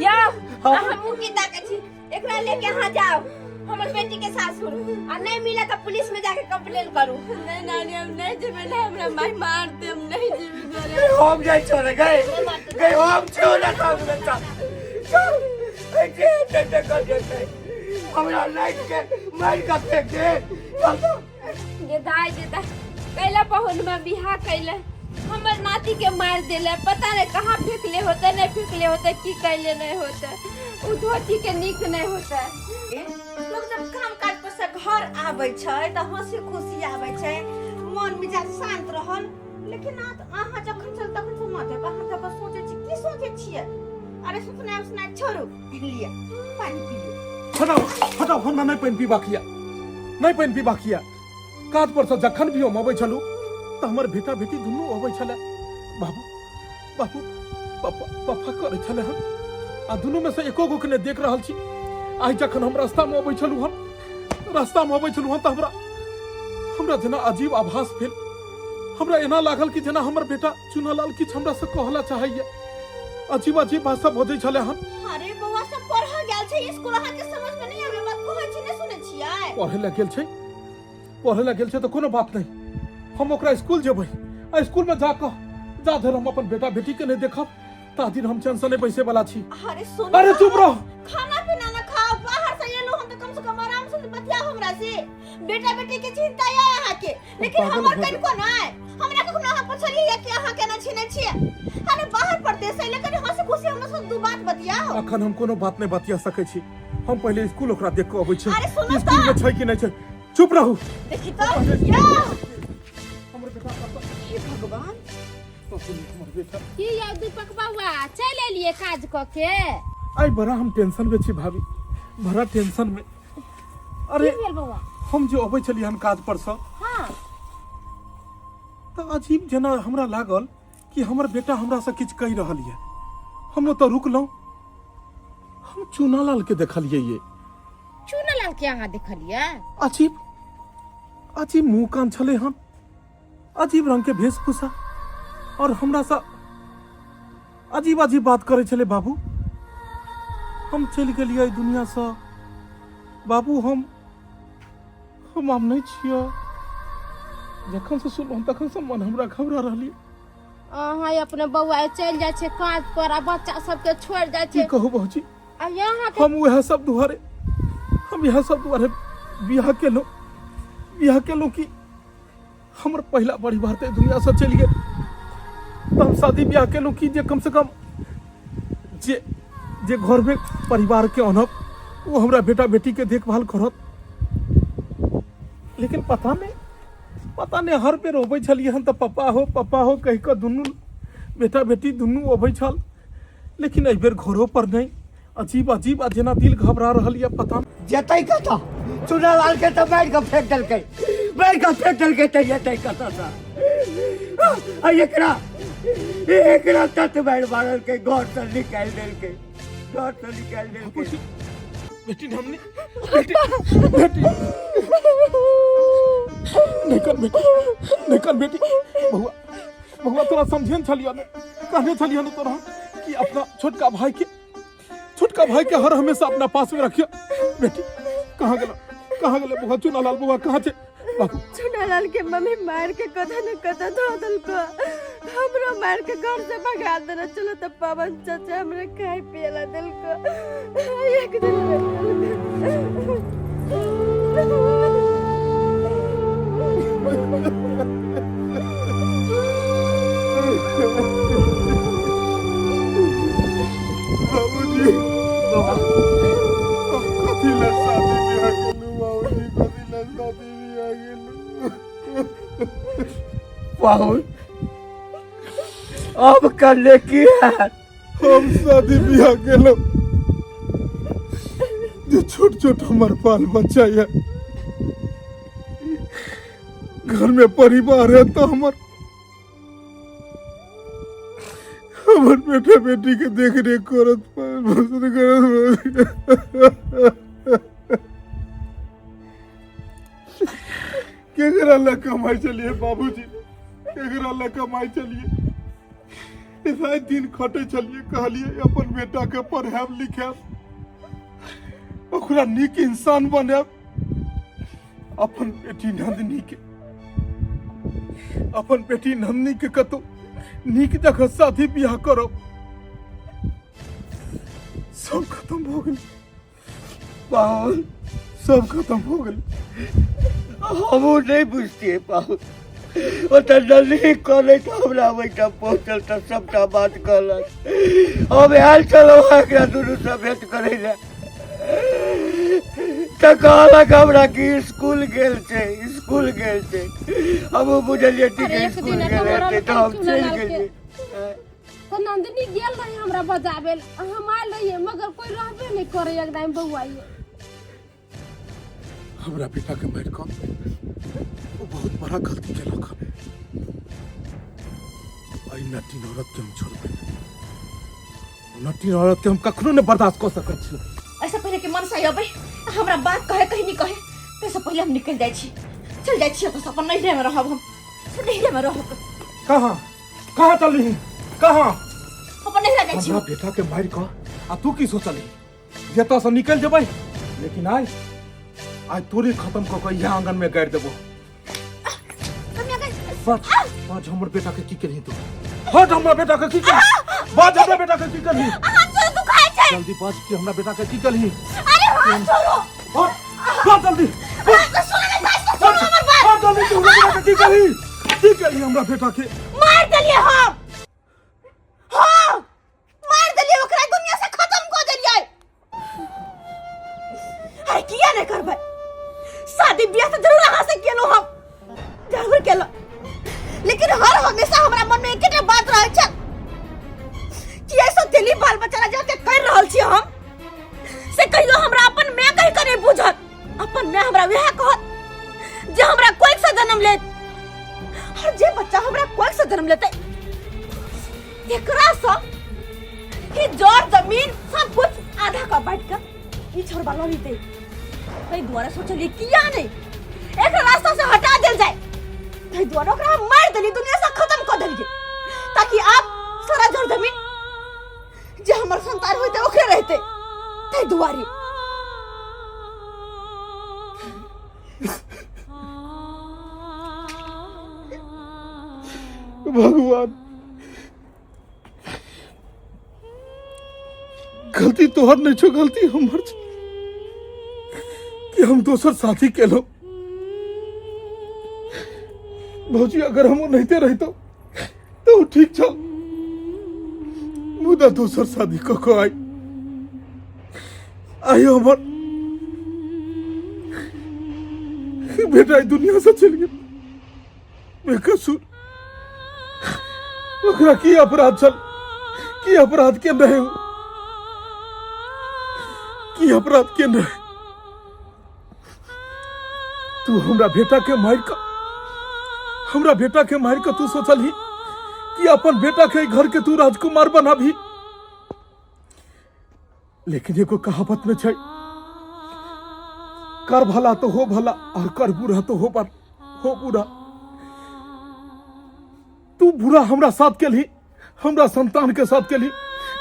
Speaker 4: यौ, अहाँ मुँह की ताकै छी? एकरा लेके अहाँ जाओ हमर बेटी के सासुर, आ नहीं मिला तो पुलिस में जाके कंप्लेन करू।
Speaker 2: नहीं नानी, हम नहीं जेबै ना, हमरा माय मारते, हम नहीं जेबै घरे।
Speaker 7: हम जाइ छौ रे गए, गए हम छौ रे सब बच्चा। चल, ए जे जे जे कर जेतै हमरा नाइट के मारि के फेंक दे। चल चल।
Speaker 4: गे दाय, गे दाय, कैला पहुन में बियाह कैले, हमर नाती के मार देले। पता नहीं कहाँ फेंकले होते, नहीं फेंकले होते, की कैले नहीं होते, उ धोती के नीक नहीं होते।
Speaker 3: लोग जब काम काज पर से घर आबै छै तऽ हंसी खुशी आबै छै, मन मिजाज शांत रहल। लेकिन अहाँ जखन चल तखन से माथे पर हाथ पर सोचै छी, की सोचै छियै? अरे सोचनाइ उसनाइ छोड़ू, लिअ पानि पियू।
Speaker 8: हटाउ, हटाउ, हमरा नहि पानि पीबाक यऽ, नहि पानि पीबाक यऽ। काज पर से जखन भी हम अबै छलहुँ तऽ हमर बेटा बेटी दुनू अबै छलै, बाबू बाबू पापा पापा करै छलै हन, आ दुनू में से एको गो के नहि देख रहल छी। आइ जखन हम रास्ता में अबै छलहुँ हन, रास्ता में अबै छलहुँ हन, तऽ हमरा हमरा जेना अजीब आभास भेल। हमरा एना लागल कि जेना हमर बेटा चुनालाल किछु हमरा से कहला चाहैया। अजीब अजीब भाषा बजै छलै हन।
Speaker 3: अरे बौआ सब पढ़ गेल छै स्कूल, अहाँ के समझ में नहीं आबे बात कहै छी, नहीं सुनै छियै?
Speaker 8: पढ़े लए गेल छै, पढ़े लए गेल छै तऽ कोनो बात नहि, हम ओकरा स्कूल जेबै आ स्कूल में जाकऽ जा धरि हम अपन बेटा बेटी के नहि देखब ता दिन हम चैन से नहि बैसे वाला छी।
Speaker 3: अरे सुनो।
Speaker 8: अरे चुप रहो।
Speaker 3: खाना पीना ना खाओ, बाहर से एलो हम तो कम से कम आराम से बतियाओ हमरा से। बेटा बेटी के चिंता है अहाँ के, लेकिन
Speaker 8: पागल
Speaker 3: हमर
Speaker 8: भऽ
Speaker 3: कनिको नहि। हमरा कखनो अहाँ पुछलियै कि अहाँ केना छी नहि छियै? अरे बाहर परदेश से लेकिन हंसी खुशी हमरा से दू बात बतियाओ।
Speaker 8: अखन हम कोनो बात नहि बतिया सकै छी, हम पहिले स्कूल ओकरा देख कऽ अबै छी।
Speaker 3: अरे सुनू
Speaker 8: स्कूल में
Speaker 3: तऽ।
Speaker 8: छै कि नहि छै। चुप रहू।
Speaker 3: देखी तऽ या।
Speaker 8: हमर बेटा कतऽ?
Speaker 3: हे भगवान,
Speaker 8: हमर बेटा।
Speaker 4: की यौ दीपक बौआ, चलि एलियै काज कऽ के?
Speaker 8: आइ बड़ा हम टेंशन में छी भाभी, बड़ा टेंशन में। अरे
Speaker 4: की भेल बौआ?
Speaker 8: हम जे अबै छलियै हन काज पर से,
Speaker 4: हाँ,
Speaker 8: तऽ अजीब जेना हमरा लागल कि हमर बेटा हमरा से किछु कहि रहल यऽ। हम ओतऽ रुकलहुँ, हम चूनालाल के देखलियै ये।
Speaker 4: चूनालाल के अहाँ देखलियै?
Speaker 8: अजीब अजीब मुंह कान छलै हन, अजीब रंग के वेशभूषा, और हमरा से अजीब अजीब बात करै छलै बाबू। हम चलि गेलियै एहि दुनियासँ बाबू। हम आब नहि छियै। जखनसँ सुनलहुँ तखनसँ मन हमरा घबरा रहल यऽ।
Speaker 4: अहाँ अपने बौआ चलि जाइ छै काज पर आ बच्चा सबके छोड़ि जाइ
Speaker 8: की
Speaker 4: छै।
Speaker 8: कहू भौजी?
Speaker 4: आ यहाँ
Speaker 8: हम उएह सब दुआरे, हम इएह सब दुआरे बियाह केलहुँ, बियाह केलहुँ कि हमर पहिला परिवार तऽ दुनियासँ चलि गेल, तऽ हम शादी बियाह केलहुँ कि जे कमसँ कम जे जे घरमे परिवारके अनब ओ हमरा बेटा बेटीके देखभाल करत। लेकिन पता नहि हर बेर अबै छलियै हन तऽ पप्पा हो, पप्पा हो कहि कऽ दुनू बेटा बेटी दुनू अबै छल, लेकिन एहि बेर घरो पर नहि। अजीब अजीब आ जेना दिल घबरा रहल यऽ, पता नहि।
Speaker 7: जेतै कतऽ? चुनालाल के तऽ मारि कऽ फेंक देलकै, मारि कऽ फेंक देलकै, तऽ जेतै कतऽ सँ? आ एकरा एकरा तत मारि मारलकै, घर से निकालि देलकै, घर से निकालि देलकै।
Speaker 8: बेटी हमने, बेटी, बेटी नहीं कर, बेटी नहीं कर। बेटी, बउआ, बउआ, तोरा समझे छलियो ने, कहने छलियो ने तोरा कि अपना छोटका भाई के, छोटका भाई के हर हमेशा अपना पास में रखियो। बेटी कहाँ गेला, कहाँ गेले बउआ? चुनालाल बउआ कहाँ छे बाबू?
Speaker 2: चुनालाल के मम्मी मार के कथा न कथा धो देलको, हमरो मार के घर से भगा देना। चलो तो पवन चाचा हमरा खाए पिए ला देलको, एक दिन रख
Speaker 8: बाबूजी, हम कथी ला शादी बियाह केलहुँ? बाबूजी, कथी ला शादी बियाह केलहुँ?
Speaker 7: पाहुन, अब करले की है?
Speaker 8: हम शादी बियाह केलहुँ जे छोट छोट हमर बाल बच्चा यऽ, घर में परिवार है, तो हमर हमर बेटा बेटी के देख रेख करत, पालन पोषण करत। केकरा लग कमाई चलिए बाबूजी? केकरा लग कमाई चलिए? राति दिन खटे चलिए, कहलिए अपन बेटा के पढ़ायब लिखायब, ओकरा नीक इंसान बनायब। अपन बेटी नंदिनी के, अपन बेटी नंदिनी के कतौ नीक जगह शादी बियाह करब। सब खत्म हो गेल।
Speaker 7: पाहुन,
Speaker 8: सब खत्म हो गेल।
Speaker 7: हमहूँ नहीं बुझतियै पाहुन। ओतऽ नन्ही कॉलेज हमरा ओहिठाम पहुँचल तऽ सबटा बात कहलक। हम आयल छलहुँ हँ एकरा दुनूसँ भेंट करै लए, तऽ कहलक हमरा कि स्कूल गेल छै, स्कूल गेल छै। हमहूँ बुझलियै ठीक
Speaker 4: अरे
Speaker 7: है,
Speaker 4: एक
Speaker 7: स्कूल
Speaker 4: दिन
Speaker 7: गेल
Speaker 4: तऽ
Speaker 7: हेतै, तऽ हम
Speaker 4: मरल
Speaker 7: चलि
Speaker 4: चुनालाल के।
Speaker 7: गेलियै।
Speaker 4: तो नंदिनी गेल रही हमरा बजाबे ला, हम आयल रहिए मगर कोई रहबे नहीं करे एकदम बउआ ये।
Speaker 8: हमरा बेटा के मारि कऽ ओ बहुत बड़ा गलती केलक हन। एहि नटीन औरत के हम छोड़बै नहि। नटीन औरत के हम कखनो नहि बर्दाश्त कऽ सकैत छी।
Speaker 3: ऐसे पहिले कि मनसा अबै आ हमरा बात कहे कहीं नहीं कहे, तैसे पहिले हम निकल जाइ छी, चल जाइ छी ओतऽ। अपन नैहरे में रहब, हम नैहरे में रहब।
Speaker 8: कहाँ, कहाँ चल रही, कहाँ?
Speaker 3: अपन नैहरा जाइ छी।
Speaker 8: हमरा बेटा के मारि कऽ आ तू की सोचली जतऽ से निकलि जेबै? लेकिन आइ आइ तोरे खत्म कऽ कऽ इएह आंगन में गाड़ि देबो। बच बच, हमर बेटा के की केलही तू? हट, हमरा बेटा के की केलही? बाज, हमरा बेटा के की केलही?
Speaker 3: हाथ छोड़ो, दुखाइ छै।
Speaker 8: जल्दी बाज कि हमरा बेटा के की केलही?
Speaker 3: अरे हाथ छोड़ो।
Speaker 8: हट, हट जल्दी।
Speaker 3: हाथ तो सुनो नहीं, बात तो सुनो हमर बात।
Speaker 8: हट जल्दी, तू हमरा बेटा के की केलही? की केलही हमरा बेटा के?
Speaker 3: मार देलियै हम, हाँ मार देलियै ओकरा, दुनिया से खत्म कऽ देलियै। अरे किया नहीं करबै? शादी बियाह तऽ जरूर अहाँ से केलहुँ हम, जरूर केलहुँ, लेकिन हर हमेशा हमरा मन में एकेटा बात रहै छल कि ऐसा तेली बाल बच्चा ला जाके कर रहल छी हम, से कहियो हमरा अपन माय कहि कऽ नहीं बुझत। अपन माय हमरा वएह कहत जे हमरा कोख से जन्म लेत, और जे बच्चा हमरा कोख से जन्म लेतै एकरा सब ही जर जमीन सब कुछ आधा का बांट के ई छोड़बा लऽ लेतै। ताहि दुआरे सोचलियै किया नहीं एकरा रास्ता से हटा देल जाए। ताहि दुआरे ओकरा हम मारि देलियै, दुनिया से खत्म कऽ देलियै, ताकि आब सारा जर जमीन जे हमर संतान होइतै ओकरे रहतै।
Speaker 4: ताहि दुआरे।
Speaker 8: भगवान, गलती तोहर नहीं छो, गलती हमर छो कि हम दोसर साथी केलो। भौजी, अगर हम नहिते रहितो तो ठीक छल, मुदा दोसर शादी कऽ कऽ आइ आइ हमर बेटा ई दुनिया से चलि गेल बेकसूर। ओकरा की अपराध छल? की अपराध केने रहे ओ? की अपराध केने रहे? तू हमरा बेटा के मारि कऽ, हमरा बेटा के मारि कऽ तू सोचलही कि अपन बेटा के घर के तू राजकुमार बनाबही। लेकिन एगो कहावत में छै, कर भला तो हो भला और कर बुरा तो हो पर हो बुरा। तू बुरा हमरा साथ केलही, हमरा संतान के साथ केलही,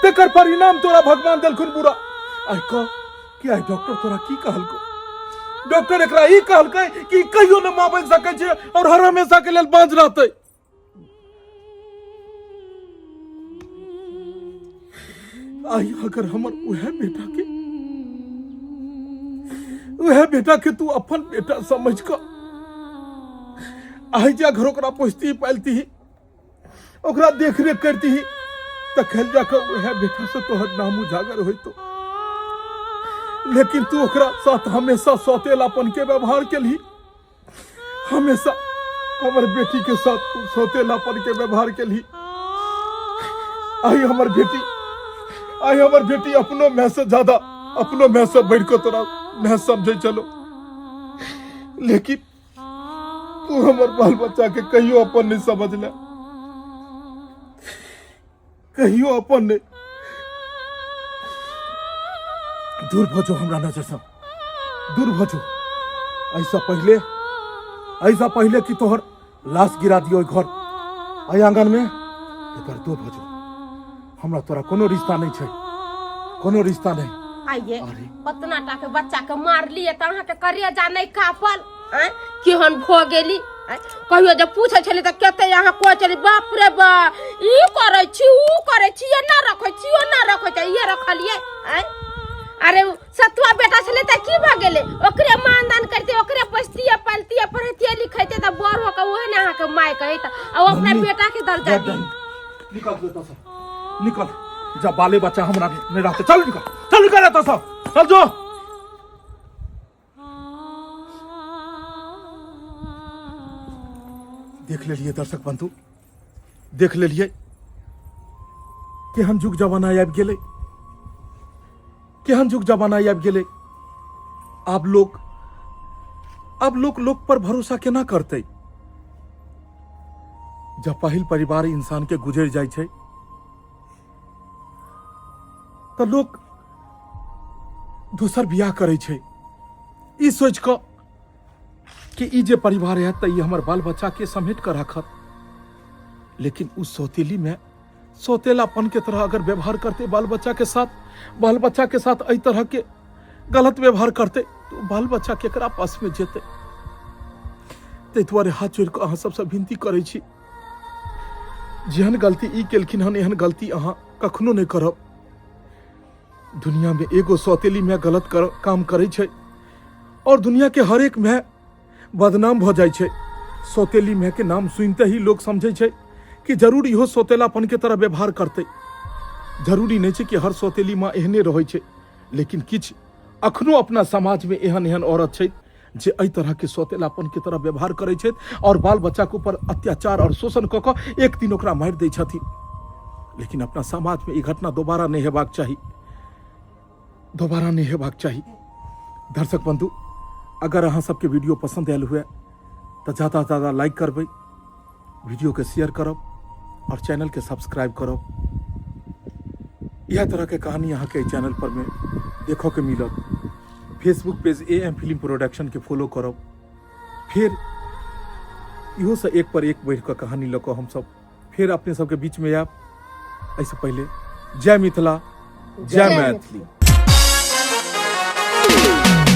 Speaker 8: तेकर परिणाम तोरा भगवान देलखुन बुरा। आइ कह कि आइ डॉक्टर तोरा की कहलको? डॉक्टर एकरा ई कहलकै कि कहियो न माँ बनि सकै छै और हर हमेशा के लेल बाँझ रहतै। आई अगर हमर उहे बेटा के, उहे बेटा के तू अपन बेटा समझ क आई जा घर ओकरा पोसती पालती, ओकरा देख रेख करती, तखन जाकर उहे बेटा से तोहर नाम उजागर होइतो। लेकिन तू ओकरा साथ हमेशा सौतेलापन के व्यवहार केलही, हमेशा हमर बेटी के साथ तू सौतेलापन के व्यवहार केलही। आई हमर बेटी, आई हमर बेटी अपनो मैं से ज्यादा, अपनो मैं से बढ़ के तोरा मैं समझे चलो, लेकिन तू हमर बाल बच्चा के कहियो अपन नहीं समझले, कहियो अपन नहीं। दूर भजो हमरा नजर से, दूर भजो। ऐसा पहले, ऐसा पहले कि तोहर लाश गिरा दियो घर एहि आंगन में, एकर दूर भजो। हमरा तोरा कोनो रिश्ता नहीं छै, कोनो रिश्ता नहीं।
Speaker 4: आइए
Speaker 8: अरे।
Speaker 4: ओतना टा के बच्चा के मारलिए त अहाँ के करेजा नहीं कापल? आँय, केहन भऽ गेली? आँय, कहियो जे पूछै छली तऽ कते अहाँ कहै छली बाप रे बा ई करै छी ऊ करै छी, एना रखै छी ओना रखै छी, इहे रखलियै। आँय, अरे सतुआ बेटा छलै तऽ की भऽ गेलै? ओकरे मानदान करतियै, ओकरे पोसतियै पालतियै, पढ़ैतियै लिखैतियै तऽ बड़ हो कऽ ओहे ने अहाँके माय कहैत आ ओ अपना
Speaker 8: मम्मी,
Speaker 4: बेटा के दर्जा दी।
Speaker 8: निकल बेटा सब, निकल जब बाले बच्चा हमरा नहीं रहते। चल निकल, चल निकल एतऽ सब, चल जो। देख लेलिए दर्शक बंधु, देख लेलिए केहन जुग जमाना आबि गेलै, केहन जुग जमाना आबि गेलै। आब लोक, आब लोक लोक पर भरोसा केना करतै? जब पहिल परिवार इंसान के गुजरि जाइ छै तऽ लोक दोसर बियाह करै छै ई सोचि कऽ कि ई जे परिवार हैत तऽ ई हमर बाल बच्चा के समेट कऽ राखत। लेकिन उ सौतेली में सौतेलापन के तरह अगर व्यवहार करते बाल बच्चा के साथ, बाल बच्चा के साथ एहि तरह के गलत व्यवहार करते तो बाल बच्चा केकरा पास में जेतै? ताहि दुआरे हाथ जोड़ि कऽ अहाँ सबसँ विनती करै छी, जेहन गलती ई केलखिन हन एहन गलती अहाँ कखनो नहि करब। दुनिया में एगो सौतेली में गलत कर, काम करै छै और दुनिया के हर एक में बदनाम भ जाइ छै। सौतेली माय के नाम सुनते ही लोग समझै छै कि जरूर इहो सौतेलापन के तरह व्यवहार करतै। जरूरी नहि छै कि हर सौतेली माँ एहने रहै छै, लेकिन किछु अखनो अपना समाज में एहन एहन औरत छै जे एहि तरह के सौतेलापन के तरह व्यवहार करै छथि और बाल बच्चा के ऊपर अत्याचार और शोषण कऽ कऽ एक दिन ओकरा मारि दै छथिन। लेकिन अपना समाज में ई घटना दोबारा नहि हेबाक चाही, दोबारा नहीं हेबाक चाही। दर्शक बंधु, अगर अहाँ सबके वीडियो पसंद आयल हुए तो ज़्यादा से ज़्यादा लाइक करबै, वीडियो के शेयर करब और चैनल के सब्सक्राइब करब। इएह तरह के कहानी अहाँ के चैनल पर में देखऽ के मिलत। Facebook page A M film production के फॉलो करब। फिर इहो से एक पर एक बढ़ि कऽ कहानी लऽ कऽ हमसब फिर अपने सबके बीच में आयब। एहिसँ पहिले जय मिथिला, जय मैथिली।
Speaker 9: Thank you.